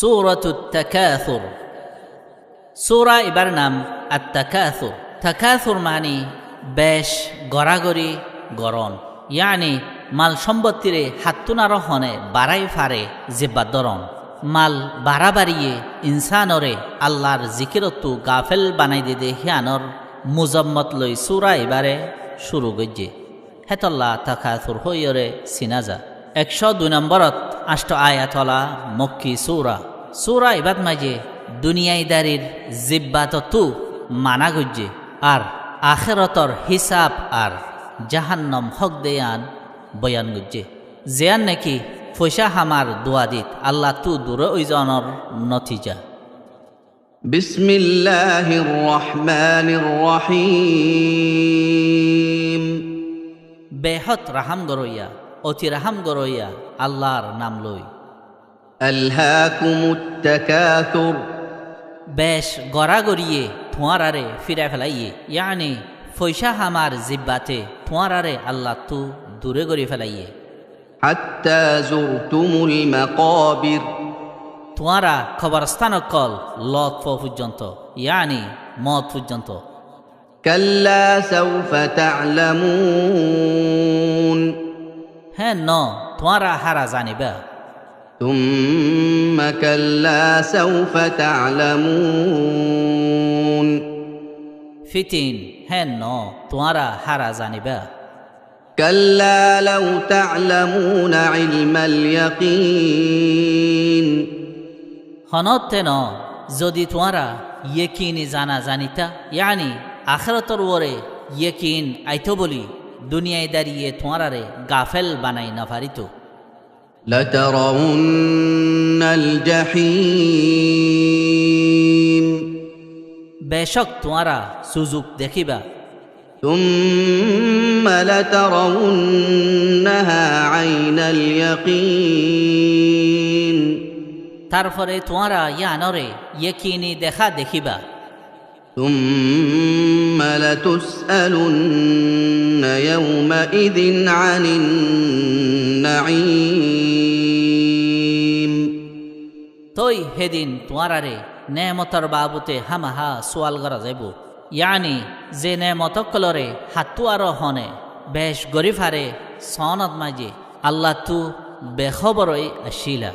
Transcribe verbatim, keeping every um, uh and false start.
Súratut Takáthur. Súra ibár nam At-Takáthur. Takáthur maáni bec gorágorí gorón, yáni mal cómbottíre hattún aró hone barái fare zibbat dóron. Mal barabariye insánoré Allar zikírottú gafél banai dede híanor muzammot loi súra ibáre cúru goijjé. Hétolla Takáthur hoiyóre siná za. Ekcó dui nombórot ancto ayat ola Mokkí súra. Súra ibát maze duniyaidarir zibbatottú maná goijjé, ar akérotor hísab ar jahannom hók de yían boyan goijjé, ziyán naki foicá hamar duadit Allattú duré óizonor notija. بسم الله الرحمن الرحيم. Behód rahám goróiya, oti rahám goróiya Allar nam loi. ألهاكم التكاثر. Bec gorágoriye tuáñrare fírai felaiyé, yáni foicá hamar zibbate tuáñrare Allattú duré gorí felaiyé. حتى زرتم المقابر. Tuáñra koborostán ókkol lot fo foijjonto, yáni moot foijjonto. كلا سوف تعلمون. Héen noó, tuáñra hára zanibá. ثم كلا سوف تعلمون. Fítin, héen noó, tuáñra hára zanibá. كلا لو تعلمون علم اليقين. Honótte noó, zodi tuáñra yekini zana zanitá, yáni akérotor uore yekin aitó bóli, duniyaidariye tuáñrare gafél banai nofaritó. لترون الجحيم. Becók tuáñra suzuk dekíba. ثم لترونها عين اليقين. Tarfore tuáñra yíanoré yekini deká dekíba. ثم لتسألن يومئذ عن النعيم. Tói hédin tuáñrare neemotor baabute hámahá sual gorá zaibou. Yáni ze neemot ókkolore hattú aró hone bec gorí fare soónot maze Allattú behóbor ói accíla.